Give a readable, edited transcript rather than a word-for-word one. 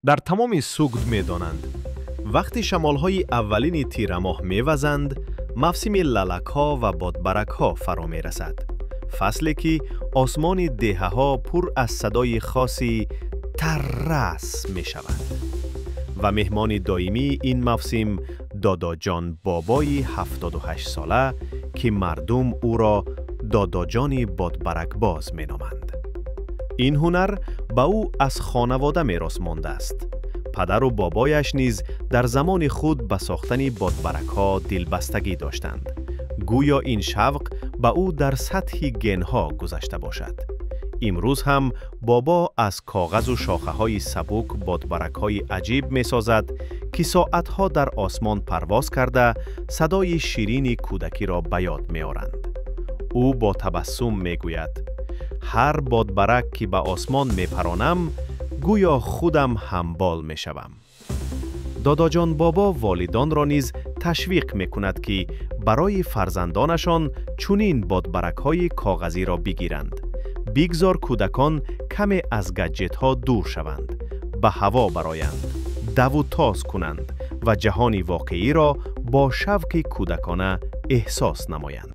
Дар тамоми Сугд медонанд, вақти шамолҳои аввалини тирамоҳ мевазанд, мавсими лалакҳо ва бодбаракҳо фаро мерасад. Фасле ки осмони деҳаҳо пур аз садои хоси таррас мешавад. Ва меҳмони доимии ин мавсим Додоҷон Бобои 78-сола, ки мардум ӯро Додоҷони бодбаракбоз меноманд. Ин ҳунар ба ӯ аз хонавода мерос мондааст. Падару бобояш низ дар замони худ ба сохтани бодбаракҳо дилбастагӣ доштанд. Гӯё ин шавқ ба ӯ дар сатҳи генҳо гузашта бошад. Имрӯз ҳам бобо аз коғазу шохаҳои сабук бодбаракҳои аҷиб месозад, ки соатҳо дар осмон парвоз карда, садои ширини кӯдакиро ба ёд меоранд. Ӯ бо табассум мегӯяд: «Ҳар бодбарак, ки ба осмон мепаронам, гӯё худам ҳамбол мешавам». Додоҷон Бобо волидонро низ ташвиқ мекунад, ки барои фарзандонашон чунин бодбаракҳои коғазиро бигиранд. Бигзор кӯдакон каме аз гаджетҳо дур шаванд, ба ҳаво бароянд, даву тоз кунанд ва ҷаҳони воқеиро бо шавқи кӯдакона эҳсос намоянд.